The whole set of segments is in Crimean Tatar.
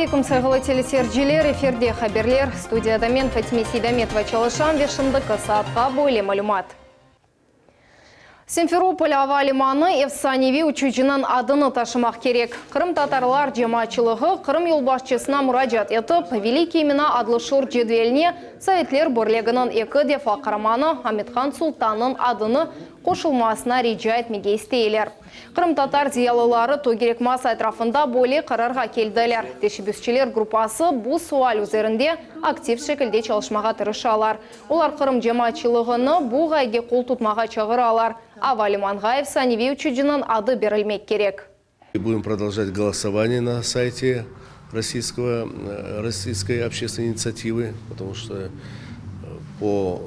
aleykum, sayğılı teleseyirciler! Efirde haberler. Studiyada men, Fatime Seydametova, çalışam ve şimdiki saatqa böyle malümat. Simferopol ava limanı efsaneviy uçucınıñ adını taşımaq kerek. Qırımtatarlar cemaatçılığı Qırım yolbaşçısına muracaat etip, Velikiye imena adlı şort cedveline Sovetler Birliginiñ eki defa qaramanı Amethan Sultannıñ adını qoşulmasına rica etmege isteyler. Qırımtatar ziyalıları tögerek masa etrafında böyle qararğa keldiler. Teşebbüsçiler gruppası bu sual üzerinde aktiv şekilde çalışmağa tırışalar. Olar Qırım cemaatçılığını bu ğayege qol tutmağa çağıralar, ava limanğa efsaneviy uçucınıñ adı berilmek kerek. Budem prodolžat голосование на сайте российского, российской общественной инициативы, потому что по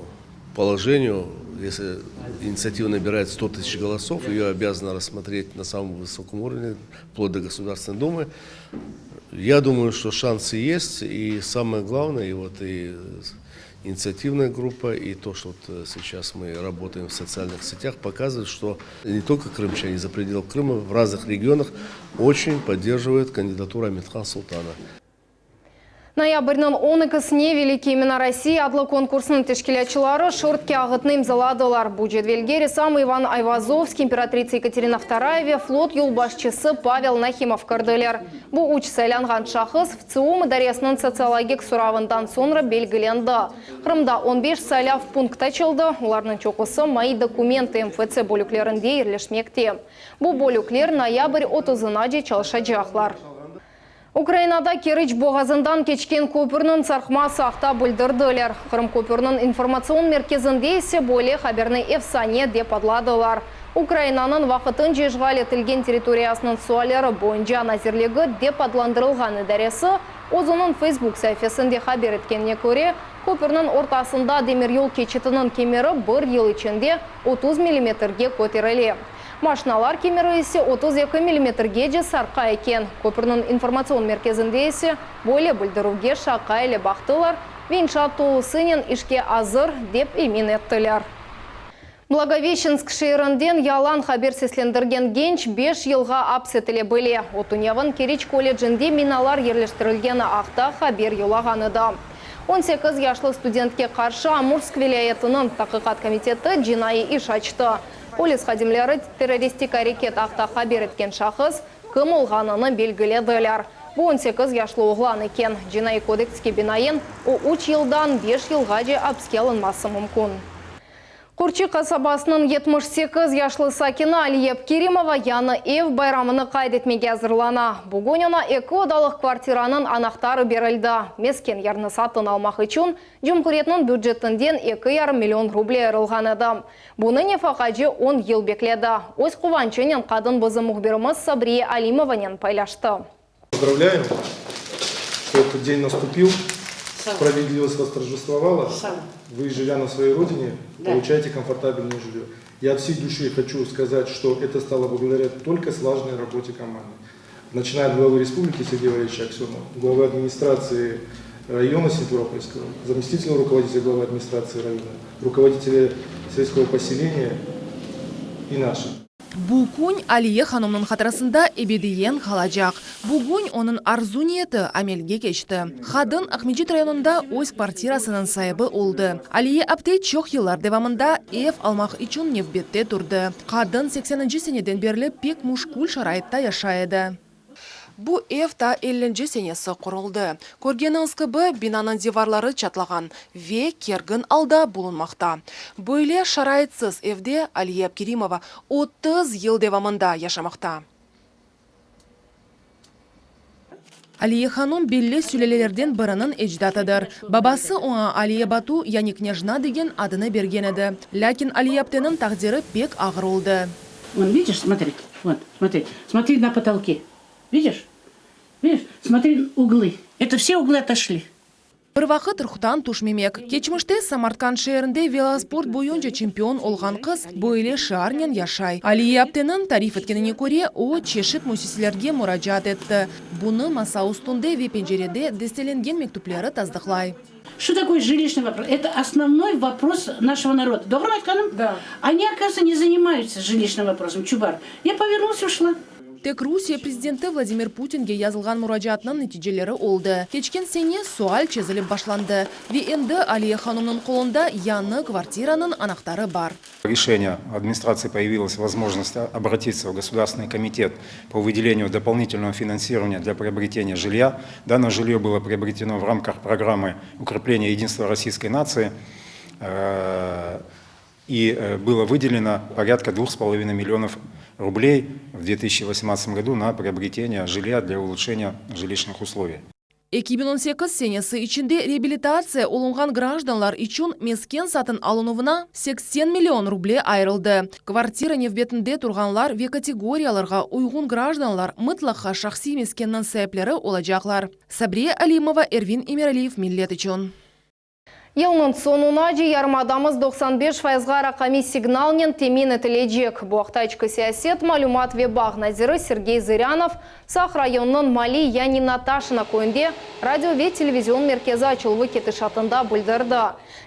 положению, если инициатива набирает 100 тысяч голосов, ее обязаны рассмотреть на самом высоком уровне, вплоть до Государственной Думы. Я думаю, что шансы есть, и самое главное, и вот и инициативная группа, и то, что вот сейчас мы работаем в социальных сетях, показывает, что не только крымчане за пределов Крыма, в разных регионах очень поддерживают кандидатуру Амет-Хан Султана. Noyabrniñ 12-sine Velikiye imena Rossii adlı konkursnıñ teşkilâtçıları şort kâğıtnı imzaladılar. Bu cedvelge ressam İvan Ayvazovskiy, imperatritsa Yekaterina II ve flot yolbaşçısı Pavel Nahimov kirdiler. Bu üç saylanğan şahıs VTSİUM idaresiniñ sotsiologik soravından soñra belgilendi. Qırımda on beş saylav punktı açıldı, olarnıñ çoqusı Moi dokumentı MFC bölüklerinde yerleşmekte. Bu bölükler noyabr otuzınace çalışacaqlar. Ukrainada Keriç boğazından keçken köpürniñ sarqması aqta bildirdiler. Qırım köpürniñ informatsion merkezinde ise böyle haberni efsane dep adladılar. Ukrainanıñ vaqtınca işğal etilgen territoriyasınıñ sualleri boyunca nazirligi dep adlandırılğan idaresi özüniñ Facebook saifesinde haber etkenine köre, köpürniñ ortasında demiryol keçitiniñ kemeri bir yıl içinde 30 millimetrge köterile. Maşinalar kemeri ise 32 millimetrgece sarqa eken. Köpürniñ informatsion merkezinde ise böyle bildirüvge şaqa ile baqtılar ve inşaat tolusınen işke azır, dep emin ettiler. Blagoveşçensk şeerinden yalan haber seslendirgen genç beş yılğa aps etile bile. O, tünevin Keriç kollecinde minalar yerleştirilgeni aqta haber yollağan edi. 18 yaşlı studentke qarşı Amursk vilâyetiniñ taqiqat komiteti cinaiy iş açtı. Polis hadimleri terroristik areket aqta haber etken şahıs kim olğanını belgilediler. Bu 18 yaşlı oğlan eken. Cinaiy kodekske binaen, o, üç yıldan beş yılğace apske alınması mümkün. Qurçı qasabasınıñ 78 yaşlı sakini Aliye Kerimova yañı ev bayramını qayd etmege azırlana. Bugün oña eki odalıq kvartiranıñ anahtarı berildi. Mesken yerni satın almaq içün cumhuriyetniñ bücetinden 2,5 million ruble ayırılğan edi. Bunı nefaqacı 10 yıl bekledi. Öz quvançınen qadın bizim mühbirimiz Sabriye Alimovanen paylaştı. Поздравляем, что этот день наступил, справедливость восторжествовала. Вы, живя на своей родине, получаете комфортабельное жилье. Я от всей души хочу сказать, что это стало благодаря только слаженной работе команды. Начиная от главы республики Сергея Валерьевича Аксенова, главы администрации района Симферопольского, заместителя руководителя главы администрации района, руководителя сельского поселения и наших. Bu kün Aliye hanımnıñ hatırasında ebediyen qalacaq. Bugün onıñ arzu-niyeti amelge keçti. Qadın Aqmescit rayonında öz kvartirasınıñ saibi oldı. Aliye apte çoq yıllar devamında ev almaq içün nevbette turdı. Qadın sekseninci seneden berli pek müşkül şaraitta yaşay edi. Bu ev ta ellinci senesi quruldı. Körgeniñiz kibi, binanıñ divarları çatlağan ve kergin alda bulunmaqta. Böyle şaraitsiz evde Aliye Abkerimova 30 yıl devamında yaşamaqta. Aliye hanım belli sülâlelerden biriniñ ecdatıdır. Babası oña Aliye Batu, yani knâjna degen adını bergen edi. Lâkin Aliye apteniñ taqdiri pek ağır oldı. Вон, видишь, смотри, вот, смотри, смотри на потолки. Видишь? Видишь? Смотри, углы. Это все углы отошли. Bir vaqıt ruhtan tüşmemek. Keçmişte Samarkand şeerinde velosport boyunca çempion olğan qız böyle şiarnen yaşay. Aliye apteniñ tarif etkenine köre, o, çeşit müessiselerge muracaat etti. Bunı masa üstünde ve pencerede destelengen mektüpleri tasdıqlay. Что такое жилищный вопрос? Это основной вопрос нашего народа. Doğru aytqanım? Да. Они, оказывается, не занимаются жилищным вопросом. Чубар. Я повернулась и ушла. Tek Rusiye prezidenti Vladimir Putinge yazılğan muracaatnıñ neticeleri oldı. Keçken sene sual çezilip başlandı ve endi Aliye hanumnıñ qolunda yañı kvartiranıñ anahtarı bar. Решение администрации появилась возможность обратиться в Государственный комитет по выделению дополнительного финансирования для приобретения жилья. Данное жилье было приобретено в рамках программы укрепления единства российской нации и было выделено порядка 2,5 миллионов рублей в 2018 году на приобретение жилья для улучшения жилищных условий. 2018 senesi içinde reabilitatsiya olunğan grajdanlar içün mesken satın alınuvına 80 million ruble ayırıldı. Kvartira nevbetinde turğanlar ve kategoriyalarğa uyğun grajdanlar mıtlaqa şahsiy meskenniñ saipleri olacaqlar. Sabriye Alimova, Ervin Emiraliyev, Millet içün. Yılnıñ soñunace yarımadamız 95 fayızğa raqamiy signalnen temin etilecek. Bu aqta içki siyaset, malümat ve bağ naziri Sergey Zırânov Saq rayonınıñ Maliy yani Nataşino köyünde radio ve televizion merkezi açıluvı ketişatında bildirdi.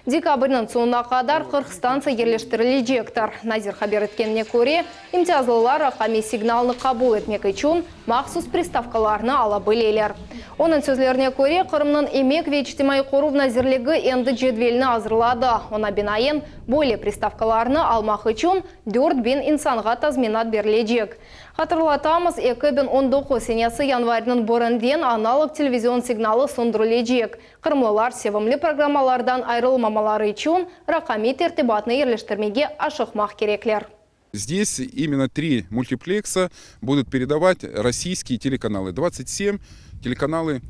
Dekabrniñ soñuna qadar 40 stantsiya yerleştirilecektir. Nazir haber etkenine köre, imtiyazlılar raqamiy signalnı qabul etmek içün mahsus pristavkalarnı ala bileler. Onıñ sözlerine köre, Qırımnıñ Emek ve içtimaiy qoruv nazirligi endi cedvelni azırladı. Oña binaen, böyle pristavkalarnı almaq içün 4000 insanğa tazminat berilecek. Hatırlatamız, 2019 senesi yanvarniñ birinden analog televizion signalı söndürilecek. Qırımlılar sevimli programmalardan ayırılmamaları içün raqamiy tertibatnı yerleştirmege aşıqmaq kerekler. Здесь именно три мультиплекса будут передавать российские телеканалы. 27 телеканалы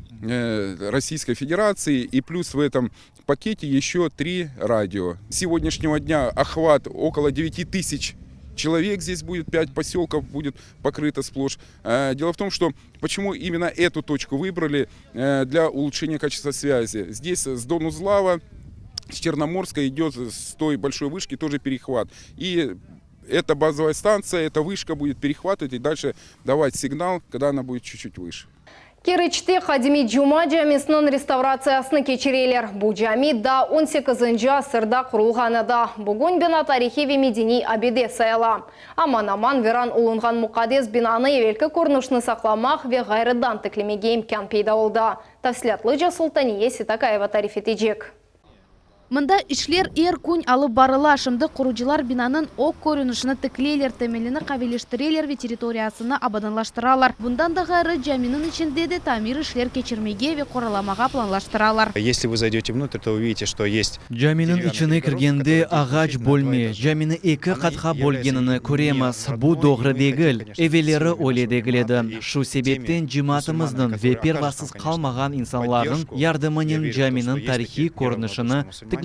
Российской Федерации и плюс в этом пакете еще три радио. С сегодняшнего дня охват около 9 тысяч человек здесь будет, 5 поселков будет покрыто сплошь. Дело в том, что почему именно эту точку выбрали для улучшения качества связи. Здесь с Донузлава, с Черноморска идет с той большой вышки тоже перехват. И эта базовая станция, эта вышка будет перехватывать и дальше давать сигнал, когда она будет чуть-чуть выше. Keriçte qadimiy Cuma camisiniñ restavratsiyasını keçireler. Bu cami daa 18 asırda qurulğan edi. Bugün bina tarihiy ve medeniy abide sayıla. Aman-aman viran olunğan muqaddes binanı evelki körünişini saqlamaq ve ğayrıdan tiklemege imkân peyda oldı. Tafsilâtlıca Sultaniye Sitakayeva tarif etecek. Mında işler er kün alıp barıla. Şimdi qurucılar binanıñ ög körünişini tikleyler, temelini qaviyleştireler ve territoriyasını abadanlaştıralar. Bundan da ğayrı caminiñ içinde de tamir işler keçirmege ve qoralamağa planlaştıralar. Если вы зайдете внутрь, то увидите, что есть Caminiñ içine kirgende ağaç bölme, camini eki qatqa bölgenini köremiz. Bu doğru degil. Evelleri öyle degil edi. Şu sebepten cemaatımıznıñ ve pervasız qalmağan insanlarnıñ yardımınen caminiñ tarihiy körünişini tiklemege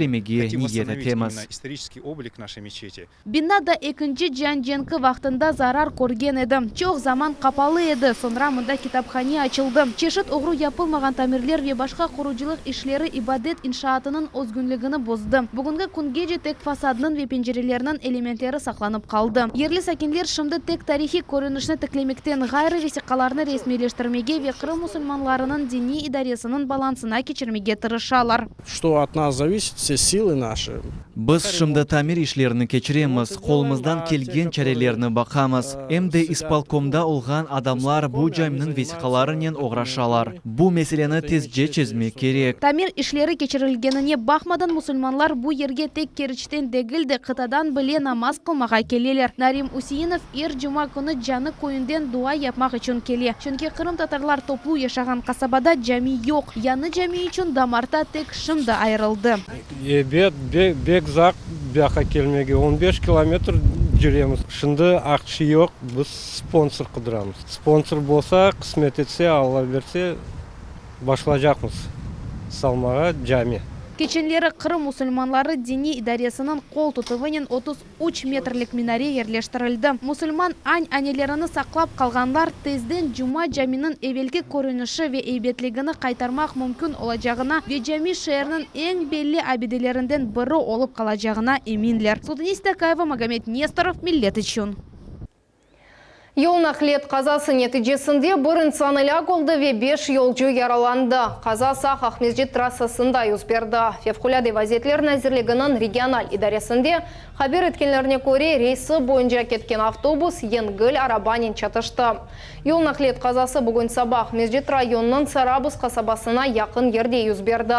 niyet etemiz. Исторический облик нашей мечети. Bina da Ekinci cian cenki vaqtında zarar körgen edi. Çoq zaman qapalı edi. Soñra mında kitaphane açıldı. Çeşit oğru yapılmağan tamirler ve başqa qurucılıq işleri ibadet inşaatınıñ özgünligini bozdı. Bugünki küngece tek fasadnıñ ve pencerelerniñ elementleri saqlanıp qaldı. Yerli sakinler şimdi tek tarihiy körünişni tiklemekten ğayrı vesiqalarnı resmiyleştirmege ve Qırım musulmanlarınıñ diniy idaresiniñ balansına keçirmege tırışalar. Что от нас зависит, все силы наши. Biz şimdi tamir işlerini keçiremiz, qolumızdan kelgen çarelerni baqamız. Em de ispolkomda olğan adamlar bu caminiñ vesiqalarınen oğraşalar. Bu meseleni tezce çezmek kerek. Tamir işleri keçirilgenine baqmadan musulmanlar bu yerge tek Keriçten degil de qıtadan bile namaz qılmağa keleler. Narim Useinov er cuma künü Canı köyünden dua yapmaq içün kele. Çünki qırımtatarlar toplu yaşağan qasabada cami yoq. Yañı cami içün damarta tek şimdi ayırıldı. Ebet, pek uzaq bu yaqqa kelmege 15 kilometr yüremiz. Şimdi aqça yoq, biz sponsor qıdıramız. Sponsor bolsa, qısmet etse, Alla berse, başlaycaqmız salmağa cami. Keçenleri Qırım musulmanları diniy idaresiniñ qol tutuvınen 33 metrlik minare yerleştirildi. Musulman ananelerini saqlap qalğanlar tezden Cuma caminiñ evelki körünişi ve eybetligini qaytarmaq mümkün olacağına ve cami şeerniñ eñ belli abidelerinden biri olıp qalacağına eminler. Sultaniye Sitakayeva, Magomed Nestorov, Millet içün. Yol naqliyet qazası neticesinde bir insan elâk oldı ve beş yolcu yaralandı. Qaza Saq Aqmescit trassasında yüz berdi. Fevqulâde vaziyetler nazirliginiñ regional idaresinde haber etkenlerine köre, reysi boyunca ketken avtobus yengil arabanen çatıştı. Yol naqliyet qazası bugün saba Aqmescit rayonınıñ Sarabuz qasabasına yaqın yerde yüz berdi.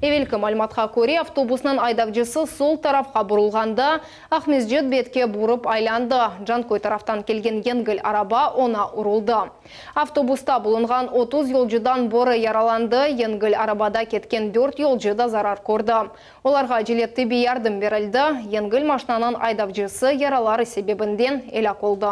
Evelki malümatqa köre, avtobusnıñ aydavcısı sol tarafqa burulğanda, Aqmescit betke burıp aylandı, Canköy taraftan kelgen yengil araba oña uruldı. Avtobusta bulunğan 30 yolcudan biri yaralandı, yengil arabada ketken dört yolcu da zarar kördi. Olarğa acele tibbiy yardım berildi, yengil maşnanıñ aydavcısı yaraları sebebinden elâk oldı.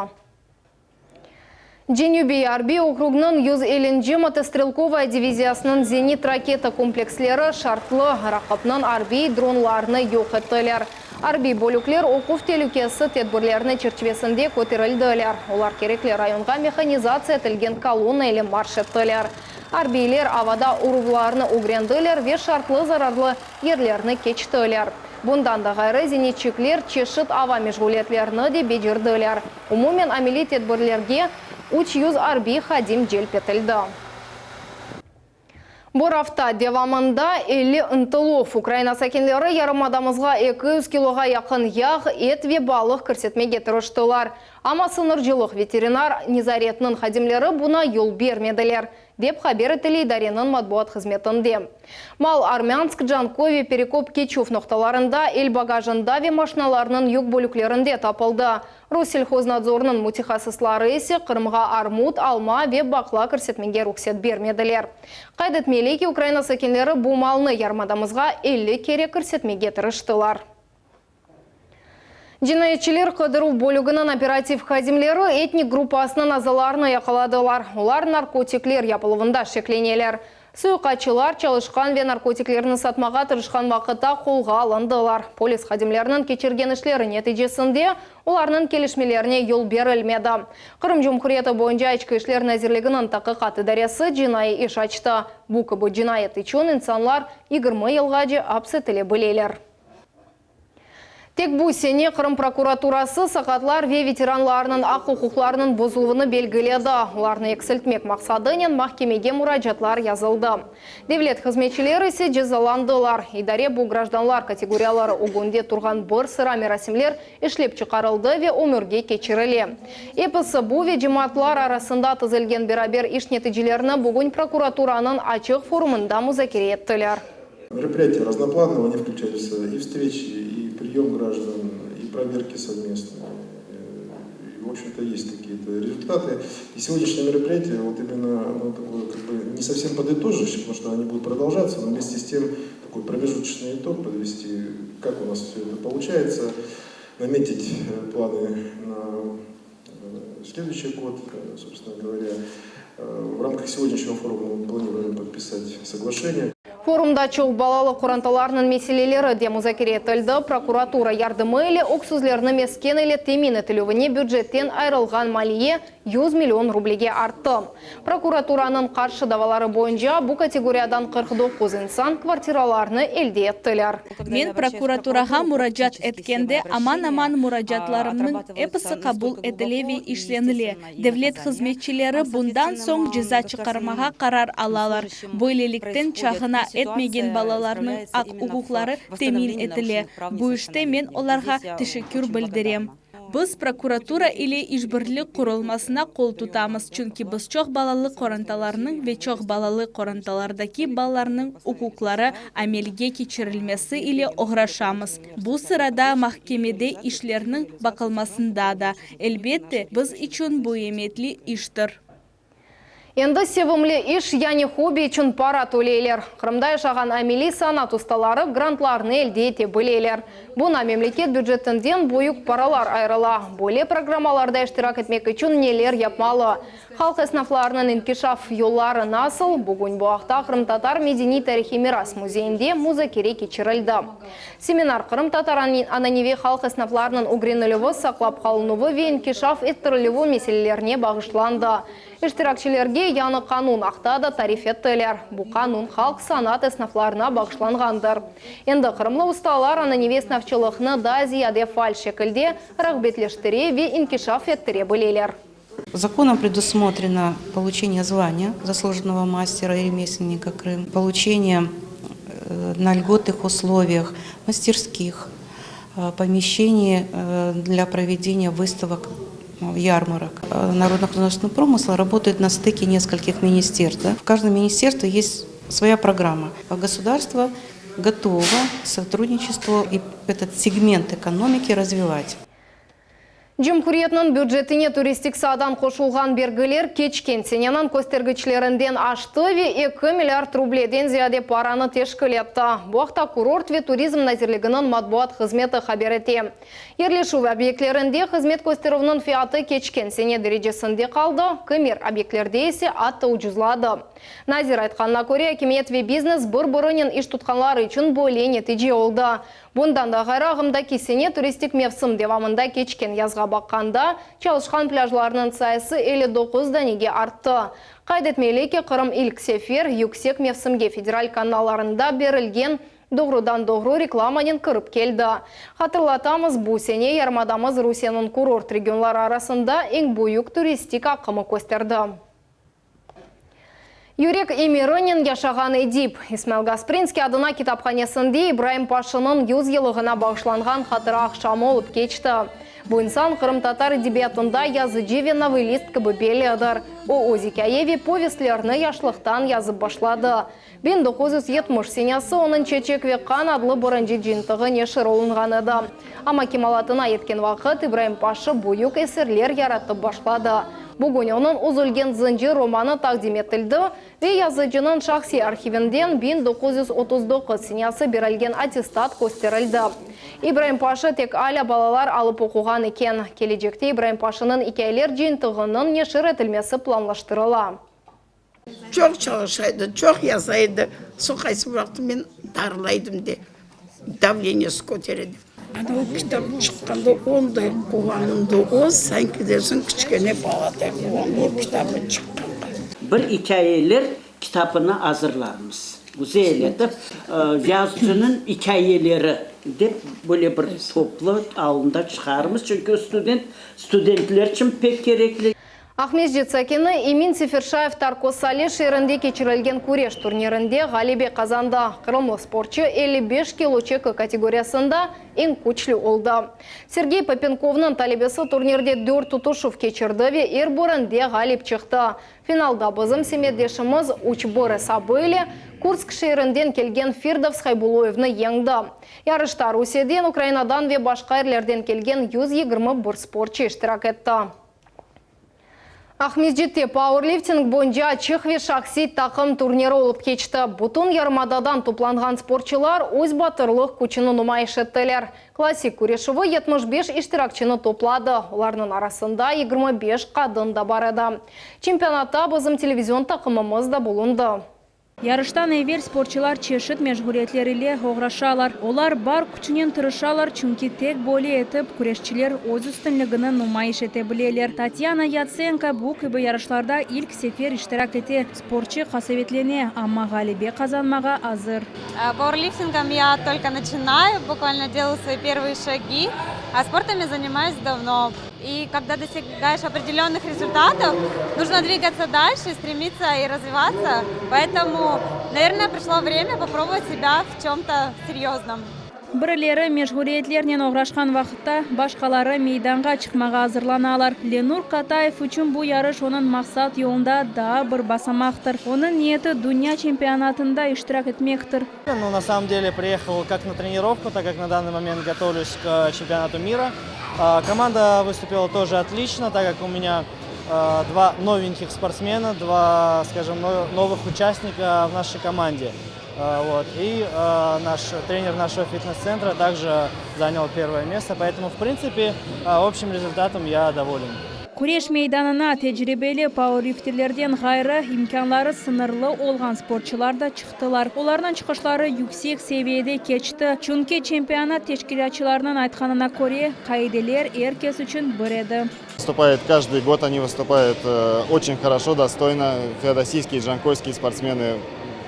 Cenübiy arbiy okrugnıñ 150-nci motostrelkovaya diviziyasınıñ zenit-raketa kompleksleri şartlı raqipniñ arbiy dronlarını yoq ettiler. Arbiy bölükler oquv telükesi tedbirlerini çerçivesinde köterildiler. Olar kerekli rayonğa mehanizatsiya etilgen kolonna ile marş ettiler. Arbiyler avada uruvlarnı ögrendiler ve şartlı zararlı yerlerni keçtiler. Bundan da ğayrı, zenitçikler çeşit ava meşğuliyetlerini de becerdiler. Umumen ameliy tedbirlerge 300 arbiy hadim celp etildi. Bir afta devamında 50 ıntıluv, Ukraina sakinleri yarımadamızğa 200 kiloğa yaqın yağ, et ve balıq kirsetmege tırıştılar. Amma sıñırcılıq veterinar nezaretiniñ hadimleri buña yol bermediler, dep haber etile idareniñ matbuat hızmetinde. Mal Armânsk, Canköy ve Perekop keçüv noqtalarında, el bagajında ve maşinalarnıñ yük bölüklerinde tapıldı. Rosselhoznadzornıñ mütehassısları ise Qırımğa armut, alma ve baqla kirsetmege ruhset bermediler. Qayd etmeli ki, Ukraina sakinleri bu malnı yarımadamızğa 50 kere kirsetmege tırıştılar. Cinayetçiler qıdıruv bölüginiñ operativ hadimleri etnik gruppasınıñ azalarını yaqaladılar. Olar narkotikler yapıluvında şekleneler. Suiqatçılar çalışqan ve narkotiklerni satmağa tırışqan vaqıtta qolğa alındılar. Polis hadimleriniñ keçirgen işleri neticesinde olarnıñ kelişmelerine yol berilmedi. Qırım Cumhuriyeti boyunca İçki işler nazirliginiñ taqiqat idaresi cinaiy iş açtı. Bu kibi cinayet içün insanlar 20 yılğace apis etile bileler. Tek bu sene Qırım prokuraturası saqatlar ve veteranlarnıñ aq-uquqlarınıñ bozuluvını belgiledi. Olarnı eksiltmek maqsadınen mahkemege muracaatlar yazıldı. Devlet hızmetçileri ise cezalandılar. İdare bu grajdanlar kategoriyaları ögünde turğan bir sıra merasimler işlep çıqarıldı ve ömürge keçirile. Episi bu ve cemaatlar arasında tizilgen beraber iş neticelerini bugün prokuraturanıñ açıq forumında muzakere ettiler. Мероприятия разноплановые, они включаются и встречи, и прием граждан, и проверки совместные. И, в общем-то, есть какие-то результаты. И сегодняшнее мероприятие, вот именно, оно такое, как бы, не совсем подытоживающее, потому что они будут продолжаться, но вместе с тем такой промежуточный итог подвести, как у нас все это получается, наметить э, планы на э, следующий год, э, собственно говоря. В рамках сегодняшнего форума мы планируем подписать соглашение. Forumda çoq balalı qorantalarnıñ meseleleri de muzakere etildi. Prokuratura yardımı ile öksüzlerni mesken ile temin etilüvine bücetten ayırılğan maliye 100 million rublege arttı. Prokuraturanıñ qarşı davaları boyunca bu kategoriyadan 49 insan kvartiralarnı elde ettiler. Men prokuraturağa muracaat etkende, aman-aman muracaatlarımnıñ episi qabul etile ve işlenile. Devlet hızmetçileri bundan soñ ceza çıqarmağa qarar alalar. Böylelikten çağına etmegen balalarnıñ aq-uquqları temin etile. Bu işte men olarğa teşekkür bildirem. Biz prokuratura ile işbirlik qurulmasına qol tutamız, çünki biz çoq balalı qorantalarnıñ ve çoq balalı qorantalardaki balalarnıñ uquqları amelge keçirilmesi ile oğraşamız. Bu sırada mahkemede işlerniñ baqılmasında da. Elbette, biz içün bu emiyetli iştir. Endi sevimli iş, yani hobbi içün para töleyler. Qırımda yaşağan ameliy sanat ustaları grantlarnı elde ete bileler. Buña memleket bücetinden büyük paralar ayırıla. Böyle programmalarda iştirak etmek içün neler yapmalı? Halq esnaflarınıñ inkişaf yolları nasıl? Bugün bu aqta Qırımtatar medeniy-tarihiy miras müzeyinde muzakere keçirildi. Seminar qırımtatar ananeviy halq esnaflarınıñ ögrenilüvi, saqlap qalınuvı ve inkişaf ettirilüvi meselelerine bağışlandı. İştirakçilerge yañı qanun aqta da tarif ettiler. Bu qanun halq sanat esnaflarına bağışlanğandır. Endi qırımlı ustalar ananeviy esnafçılıqnı daa ziyade faal şekilde rağbetleştire ve inkişaf ettire bileler. Законом предусмотрено получение звания заслуженного мастера и ремесленника Крым, получение на льготных условиях мастерских, помещений для проведения выставок, ярмарок. Народно-художественный промысел работает на стыке нескольких министерств. В каждом министерстве есть своя программа. Государство готово к сотрудничеству и этот сегмент экономики развивать. Cumhuriyetniñ bücetine turistik saadan qoşulğan bergiler keçken seneniñ köstergiçlerinden aştı ve 2 milliard rubleden ziyade paranı teşkil etti. Bu aqta Kurort ve turizm nazirliginiñ matbuat hızmeti haber ete. Yerleşüv obyektlerinde hızmet kösterüvniñ fiyatı keçken sene derecesinde qaldı, kimer obyektlerde ise atta ucuzladı. Nazir aytqanına köre, akimiyet ve biznes bir-birinen iş tutqanları içün böyle netice oldı. Bundan da ğayrı, ağımdaki sene turistik mevsim devamında keçken yazğa baqqanda çalışqan plâjlarnıñ sayısı 59 danege arttı. Qayd etmeli ki, Qırım ilk sefer yüksek mevsimge federal kanallarında berilgen doğrudan-doğru reklamanen kirip keldi. Hatırlatamız, bu sene yarımadamız Rusiyeniñ kurort regionları arasında eñ büyük turistik aqımı kösterdi. Yürek emirinen yaşağan edip İsmail Gasprinskiy adına kitaphanesinde İbraim Paşanıñ 100 yıllığına bağışlanğan hatıra aqşamı olıp keçti. Bu insan qırımtatar edebiyatında yazıcı ve novellist kibi bellidir. O, öz ikâye ve povestlerini yaşlıqtan yazıp başladı. 1970 senesi onıñ Çeçek ve qan adlı birinci cıyıntığı neşir olunğan edi. Amma kemalatına yetken vaqıt İbraim Paşa büyük eserler yaratıp başladı. Bugün onıñ Üzülgen zıncır romanı taqdim etildi ve yazıcınıñ şahsiy arhivinden 1939 senesi berilgen attestat kösterildi. İbraim Paşa tek alâ balalar alıp oquğan eken. Kelecekte İbraim Paşanıñ ikâyeler cıyıntığınıñ neşir etilmesi planlaştırıla. Çoq çalışa edi, çoq yaza edi. Soñ qaysı bir vaqıt men darıla edim de, davleniyesi kötere dep. Ana o kitap çıqqanda onday quvandı o, sanki dersiñ kiçkene baladay quvandı o kitabı çıqqanda. Bir ikâyeler kitabını azırlarmız. Güzel etip, yazıcınıñ ikâyeleri dep böyle bir toplu alında çıqarmız, çünki student, studentler içün pek kerekli. Aqmescit sakini Emin Seferşayev Tarko Salle şeerinde keçirilgen küreş turnirinde ğalebe qazandı. Qırımlı sportçı 55 kilo çeki kategoriyasında eñ küçlü oldı. Sergey Popenkovnıñ talebesi turnirde dört tutuşuv keçirdi ve er birinde ğalip çıqtı. Finalda bizim semetdeşimiz 3-1 esabı ile Kursk şeerinden kelgen Firdovs Haybuloyevni yeñdi. Yarışta Rusiyeden, Ukrainadan ve başqa yerlerden kelgen 121 sportçı iştirak etti. Aqmescitte pauerlifting boyunca açıq ve şahsiy taqım turniri olıp keçti. Bütün yarımadadan toplanğan sportçılar öz batırlıq küçüni numayış ettiler. Klassik küreşüvi 75 iştirakçini topladı, olarnıñ arasında 25 qadın da bar edi. Çempionatta bizim televizion taqımımız da bulundı. Yarıştan evel sportçılar çeşit meşğuliyetler ile oğraşalar. Olar bar küçünen tırışalar, çünki tek böyle etip küreşçiler öz üstünligini numayış ete bileler. Tatyana Yatsenko bu kibi yarışlarda ilk sefer iştirak ete. Sportçı qasevetlene, amma ğalebe qazanmağa azır. Пауэрлифтингом я только начинаю, буквально делаю свои первые шаги, а спортом я занимаюсь давно. И когда достигаешь определенных результатов, нужно двигаться дальше, стремиться и развиваться. Поэтому, наверное, пришло время попробовать себя в чем-то серьезном. Birileri meşğuliyetlernen oğraşqan vaqıtta, başqaları meydanğa çıqmağa azırlanalar. Lenur Katayev içün bu yarış onıñ maqsat yolunda daa bir basamaqtır. Onıñ niyeti dünya çempionatında iştirak etmektir. Ну, на самом деле, приехал как на тренировку, так как на данный момент готовлюсь к чемпионату мира. Команда выступила тоже отлично, так как у меня два новеньких спортсмена, два, скажем, новых участника в нашей команде. Вот. И наш тренер нашего фитнес-центра также занял первое место, поэтому, в принципе, общим результатом я доволен. Küreş meydanına tecribeli pauerlifterlerden ğayrı imkânları sıñırlı olğan sportçılar da çıqtılar. Olarnıñ çıqışları yüksek seviyede keçti. Çünki çempionat teşkilâtçılarınıñ aytqanına köre, qaideler er kes içün bir edi. Выступает каждый год, они выступают очень хорошо, достойно. Феодосийские, джанкойские спортсмены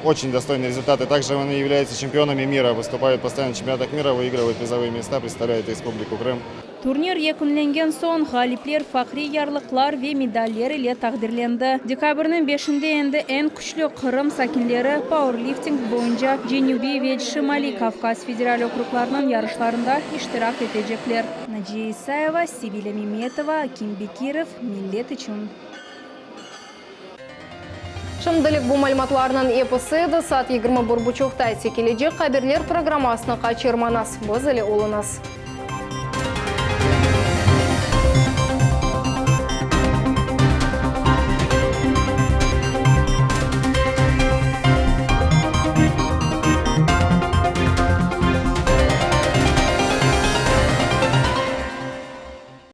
очень достойные результаты. Также они являются чемпионами мира, выступают постоянно в чемпионатах мира, выигрывают призовые места, представляют Республику Крым. Turnir yekünlengen soñ, ğalipler fahriy yarlıqlar ve medaller ile taqdirlendi. Dekabrniñ beşinde endi eñ küçlü Qırım sakinleri pauerlifting boyunca Cenübiy ve Şimaliy Kavkaz federal okruglarınıñ yarışlarında iştirak etecekler. Naciye İsayeva, Sevilâ Memetova, Akim Bekirov, Millet içün. Şimdilik bu malümatlarnıñ episi edi. Saat 21 buçuqta ise kelecek haberler programmasını qaçırmañız. Biz ile oluñız.